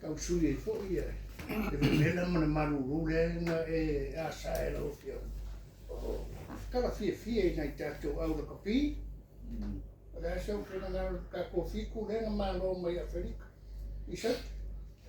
tausui ai foi le vevela ma le malulu lea na e asae e lau Afioga. O tala fiafia i nai tatou au lakapi. O le a sou finagalo i le tatou Fitu lea na malo mai Aferika i Saute?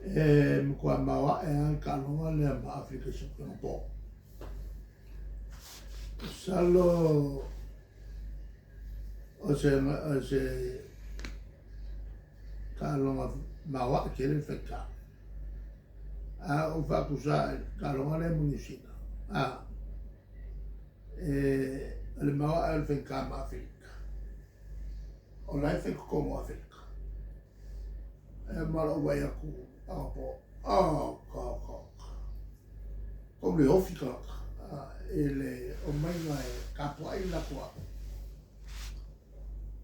E matua maoae lava le taaloga lea ma Aferika i Saute anapo. Masalo o se o se taaloga maoae tele le faigata. A ou faatusa i le taaloga lea ma Niu Sila, a, e, o le maoae o le faigata ma Aferika, o la e fai totonu o Aferika. E ma lou vaai atu anapo, oh, oka, oka, oka. Tau le ofi tagata i le omaiga e tapuai le latou aoga.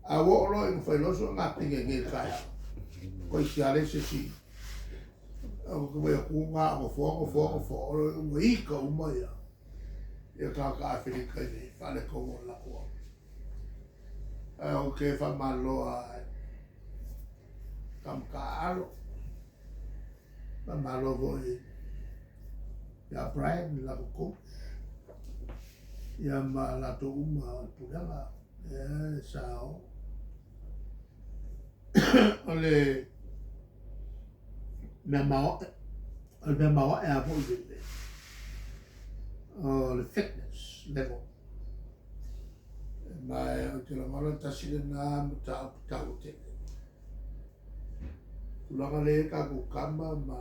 A ua oo loa ina fai loa soo napini ai nei i le taeao, toeitiiti lava leai se isi ou te vaai atu na o nofoa, nofoa, nofoa, ua ita uma ia tagata Aferika i le faaletonu o le latou aoga. Ae ou te faamalo lava i tama taaalo, faamalo foi ia Brian le latou coach, ia ma latou uma o le pulega lea sa o. O le mea maoae, o le mea maoae lava foi le, o le fitness level. Ma ou te lagona tasi lena mataupu taua tele. Tulaga lea i ai tatou tama ma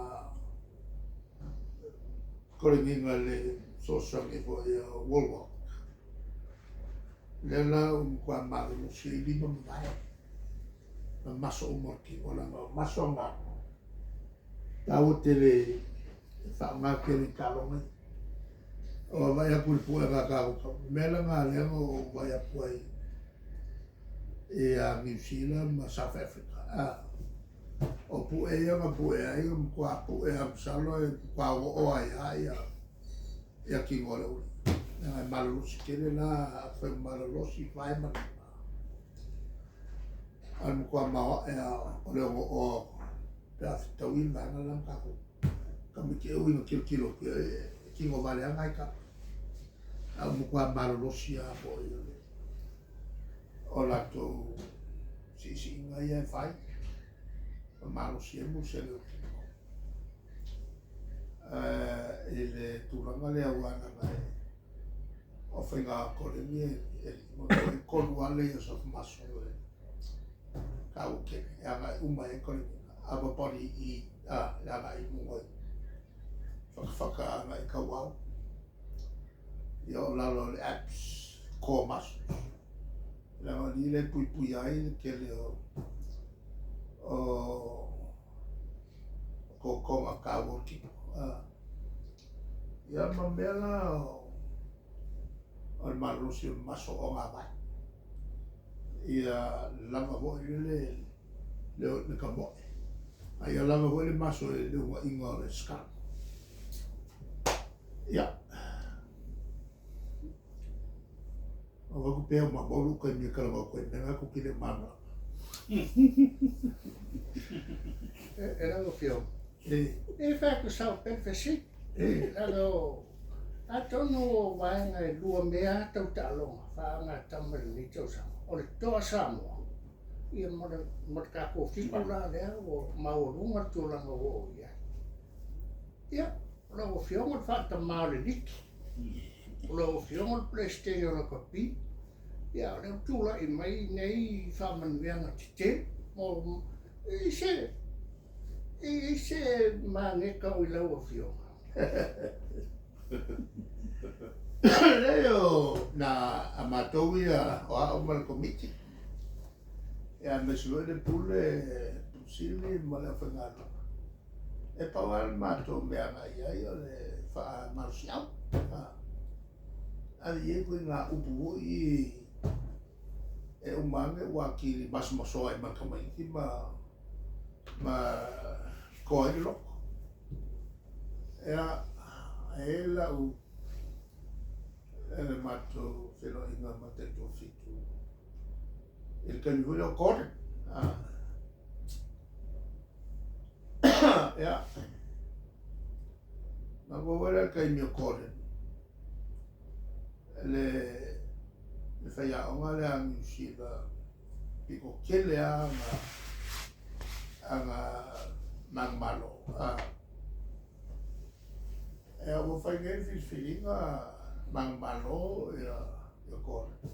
koleniga i le fesoasoani foi a Woolworth. Lea la ua matua malolosi ai lima ma vae ma maso uma o le tino leaga o maso na taua tele e faaaoga tele i taaloga ia. O vaai atu i le puega a tatou tama, o le mea lena lea na ou vaai atu ai ia Niu Sila ma South Africa. O pue ia na pue ai, na matua pue lava masalo e matua oo ai lava ia ia tino o le uli. Leaga e malolosi tele la, afai ua malolosi vae ma lima, o le matua maoae lava o le ono oa pe a fetaui le vaega la ma tatou. Tamaiti e ui ina tilotilo atu i ai, e tino vale lava nai tama. A ua matua malolosi lava foi o le o latou siisiiga ia e fai, ma malosi ai musele o tino. I le tulaga lea aua leaga e o faiga koleni e 3 lava layers of muscle e taua tele e agai uma i ai koleniga, upper body i le agai i luga i fatafata agai i tauau, ia o lalo o le abs, core muscles. Leaga o i lea e puipuia ai le tele o o totoga taua o le tino. Ia ma mea la o le malolosi o le maso o gavae. Ia lava foi le le kamoe. A ia lava foi le maso i le uunaiga o le scalp. Ia. O aku pea ua maumau lou taimi e talanoa atu ai i mea na tou te le o malamalama. E lau Afioga, e fai atu sau pea le fesili, leaga o, atonu o vaega e lua mea tau taaloga faagatama i lenei tausaga, o le Toa Samoa, ia ma le, ma le tatou Fitu la lea ua maualuga le tulaga ua oo i ai. Ia, o lau Afioga o le faatama o le liki, o lau Afioga o le Peresetene o Lakapi, ia o lea ua tulai mai nei faamanuiaga tetele. Mo, i se, i se mageta o i lau Afioga? Leai o na a matou ia o au ma le Komiti, ia aemaise foi le Pule, Pule Sili ma le aufaigaluega. E pau lava le matou mea agai i ai o le faamalosiau. Ave i ai ituaiga upu foi e uma ane ua atili masomasoa ai ma le tamaiti ma ma toa ai le loto. Ia, e i ai lau le matou feiloaiga ma le taitoafitu i le taimi foi lea o Gordon. Ia, mafaufau ai la i le taimi o Gordon, le le faiaoga lea a Niu Sila pito tele lava ana manumalo. Ia ua fai nei le filifiliga manumalo ia Gordon.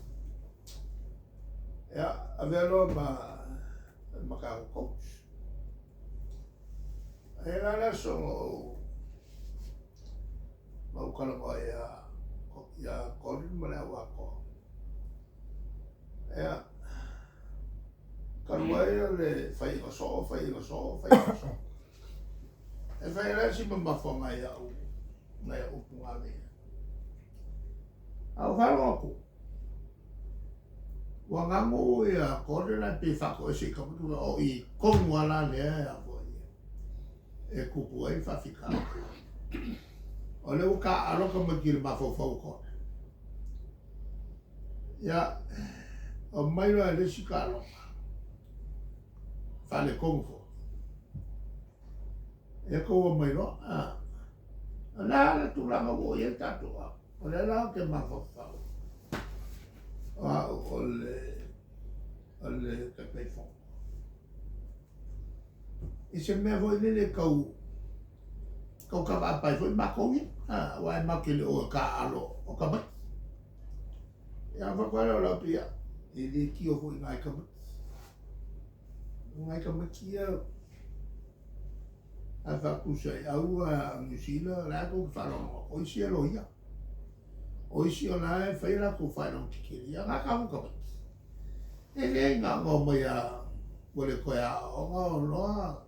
Ia, avea loa ma ma tatou coach. Ae la le aso na ou na ou talanoa ai ia ia Colin ma le au atoa. Ia, talu ai o le faiga soo, faiga soo, faiga soo. E fai la si mamafa nai au nai au upu na ave. A o faalogo atu, ua gagu ia Gordon ae pei e faatoese i tamaiti o i tonu lava la lea e a foi e tupu ai le faafitauli. O lea ua taaalo tamaiti i le mafaufau o Gordon. Ia, aumai loa e le isi taaloga, faaletonu foi. Ia tou omai loa. O le a le tulaga ua oo i ai le tatou aoga? O lea la ou te mafaufau, o au o le o le Taitaifono. I se mea foi lele e tau tau kavaapa ai foi matou ia, aua e matou te le o e taaalo o tamaiti. Ia ona fai atu lava lea o lau upu, ia, e le tio foi i nai tamaiti. O nai tamaiti ia, ae faatusa i au a Niu Sila, o la e tou te faalogologo atu, o isi e loia, o isi o la e fai a latou faailoga tikeri, a o na tatou tamaiti, e leai na ona omai lava ua le toe aooga o loa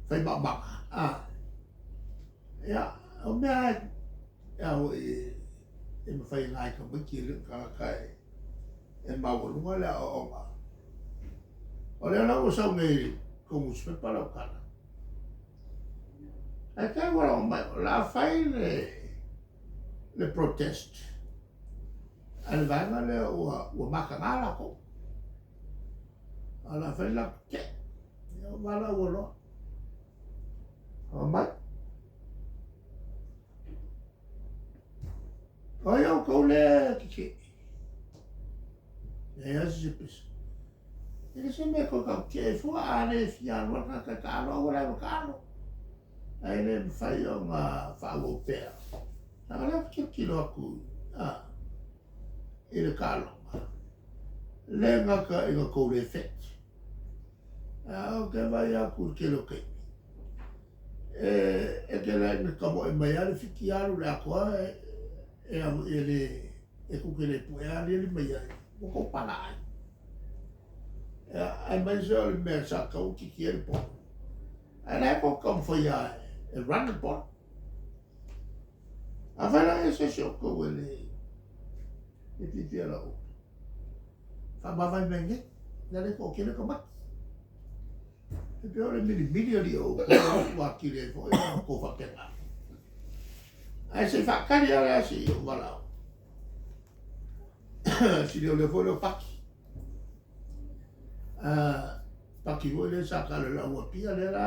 fai maumaga, a. Ia, o mea lava e, e mafai e nai tamaiti e le o ni tagata e maualuga le aoaoga. O lea la ua sau nei i le tou nusipepa lau tala. Ae te i ua logo mai, o le a fai le, le protest a le vaega lea ua, ua mataga latou. A o le a fai le latou tetee. Ia ua valaau loa. Omai. O ai outou lea e tetee? Leai lava se pesa. E le se mea e toe tautetee ai fua, a le fia alu lava le tagata e taalo, aua le alu e taalo. Ae le mafai ona faaauau pea. Leaga o lea ou te tilotilo atu i le taaloga, le gata ina tou le fet, ae ou te vaai atu i le tele o taimi, e te le i tamoe mai lava le fiti alu i le atoa e e le e tou te le puea aliali mai ai, ua tou palaa ai. Aemaise o le mea sa tatau ona kiki ai le polo. Ae la e tou te taumafai lava e run le polo. Afai la e se isi o outou e le e fiafia i lau upu, faamavae mai nei, lea le toatele tamaiti. E pei o le milimili alii o outou ua atili ai foi ona outou faapena. Ae se i faatali lava la se i ou valaau. Si leoleo foi lea o Paki. Paki foi lea sa taalo i le au Apia lea la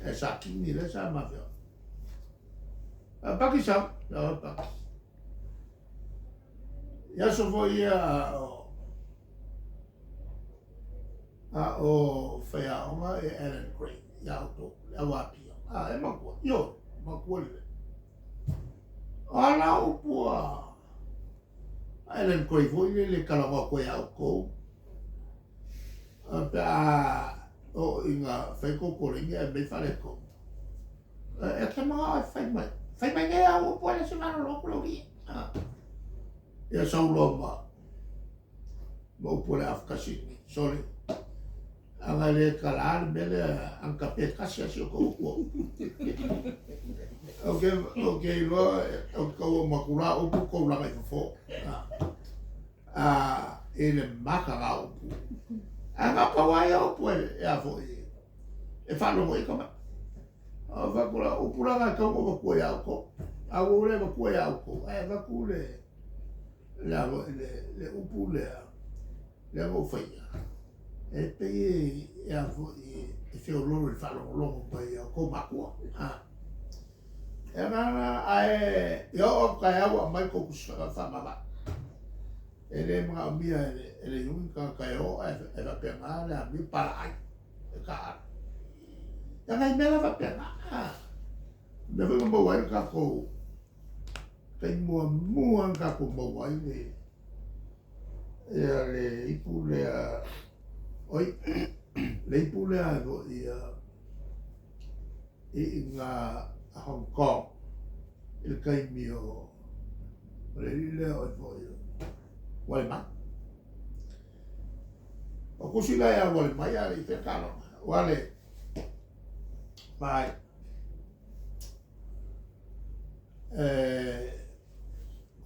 e sa kini lea sa mafea. Paki sau, lau Paki. I aso foi ia o a o faiaoga e Alan Gray ia outou, le au Apia. A, e matua, ioe, matua lelei. O a la upu a Alan Gray foi lele e talanoa atu ai ia outou, pe a oo ina fai tou koleni ae aumai faaletonu. E te manao e fai mai, fai mai nei au upu e le se malolo atu lau alii. Ia sau loa ma ma upu o le afakasini, sole, ana le tala le mea lea, ana tape tasi lava si o tou upu au. Ou te, ou te iloa, ou te tau uma atu la upu tou laga i fafo. A, i le mataga o upu. Ae na pau lava ia upu e, e a foi, e faalogo i ai tamaiti. O avatu la upu la na e tatau ona ou avatua ia outou. A ua ou le avatua ia outou, ae avatu le, le a foi le, le upu lea, lea na ou faia, e pei e, e a foi e, e feoloolo i le faalogologo mai a outou makua. E ana la, ae e oo atu taeao ua aumai le tou tusi faamavae. E le manaomia e le iuni tagata e o ae faapena le amio palaai e taaalo. Ia nai mea la faapena, o mea foi na maua ai le tatou taimi muamua na tatou maua ai le ia le ipu lea, oi, le ipu lea foi i ina Hong Kong i le taimi o le alii lea o foi o Ualemai. O tusi la ia Ualemai a le i faia taaloga, Uale mai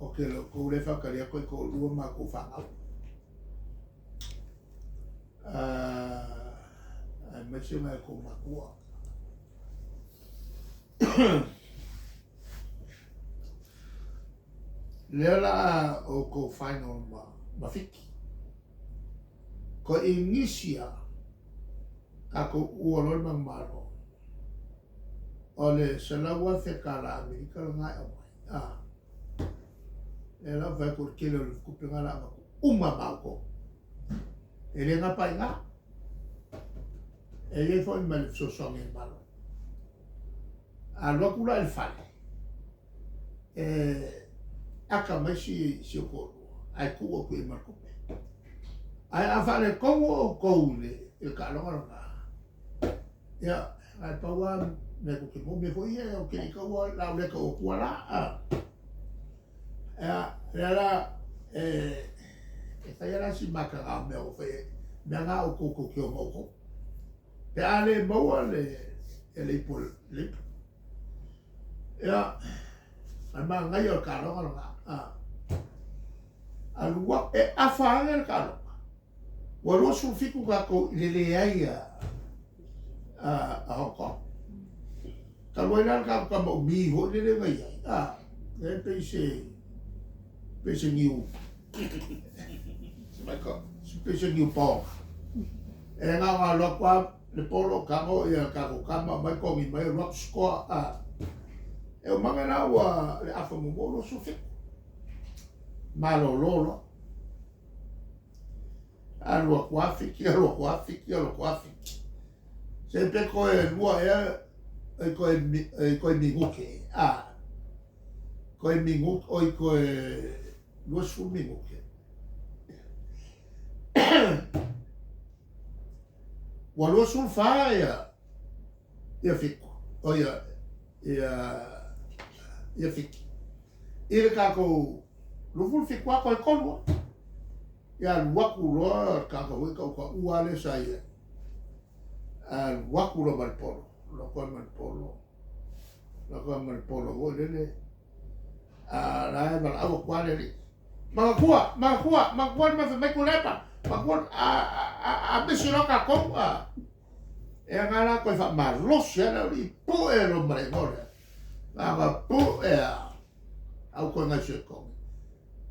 ou te le o tou lea e faatali atu ai toalua matou fanau. Aemaise nai o tou matua. Lea la a outou final ma Fiti. Ko Inisia tatou ua loa le manumalo. O le $100,000 Amerika lena e aumai. Lea la ua fai atu o le tele o le tupe lena o le a avatu uma ma outou. E le gapa i ina. E i ai foi ma le fesoasoani a le Malo. A alu atu la i le fale, e aka mai si ou toalua, ae tuu atu i ai ma le tupe. Ae a faaletonu outou i le taaloga lena, ia, ae pau lava mea tou te maua, mea foi ia ou te le i taua, o le a ou le tau atua la. Ia, lea la, e fai lava la si mataga o mea ua fai ai, mea na outou tou te o ma outou. Pe a le maua le le ipu, le ipu. Ia, o le manaia o le taaloga lena. Alu atu, e afa ane le taaloga. Ua 27 tatou i le leai a Hong Kong. Talu ai la le tatou tama umi foi lele na i ai, lea pei se, pei se niu, pei se niu paoga. E na ona alu atu lava le polo tago ia le tatou tama aumai togi mai alu atu score. E uma ane la ua le afa muamua ua 27. Malolo loa. Alu atu lava Fiti, alu atu lava Fiti, alu atu lava Fiti. Se pe toe lua ea, e toe minute, toe minute, oi toe 20 minute. Ua 24 ia Fitu, o ia Fiti. I le tatou 27 lava toe tolu lava. Ia alu atu loa le tagata foi tautaua lea sa i ai. Alu atu loa ma le polo, alu atu ma le polo, alu atu ma le polo foi lele. A la e valaau atu lava le alii. Manatua, manatua, manatua le mea fai mai Tuilaepa. Manatua, a misi loa tatou, a. E ana la toe faamalosi lava le aualii, pue loa ma le igoa lea. Na ona pue lava, a ua toe gaisoi togi.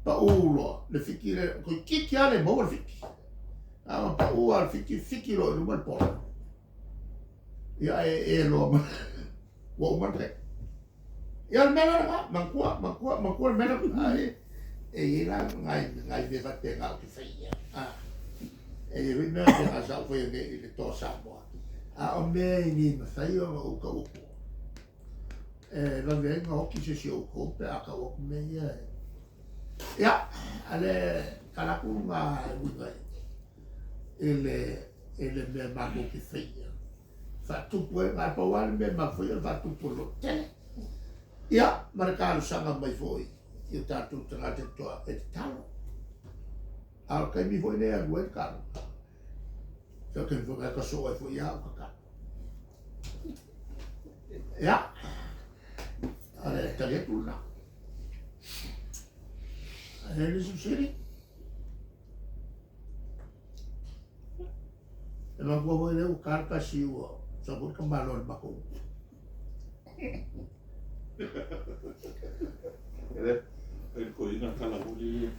Pau loa le fiti lea, toeitiiti lava le maua le fiti. Na ona pau lava le fiti, fiti loa i luma le polo. Ia ae ee loa ma ua uma le taimi. Ia o le mea la lena, manatua, manatua, manatua le mea lena. Ai, e i ai la nai, nai mea faapena ou te faia. E i ai foi mea faapena sa ou faia nei i le Toa Samoa. A o mea e le mafai ona ou tau atua. E vave ai ona oti se isi o outou pe a tau atu mea ia. Ia, a le tala atu lena e uiga i le, i le mea matou te faia. Faatupu ai, na pau lava le mea e mafua ai o le faatupu o le lototele. Ia, ma le talosaga mai foi i o tatou tagata toa e tatalo. A o le taimi foi lea e alu ai le talosaga. Se o taimi foi na soo ai foi au tatalo. Ia, o le tali atu lena. E nisi fesili? E manatua foi lea ua ta le tasi ua sau foi le tamaloa i le matou. E le, e le toeaina tala foi lele.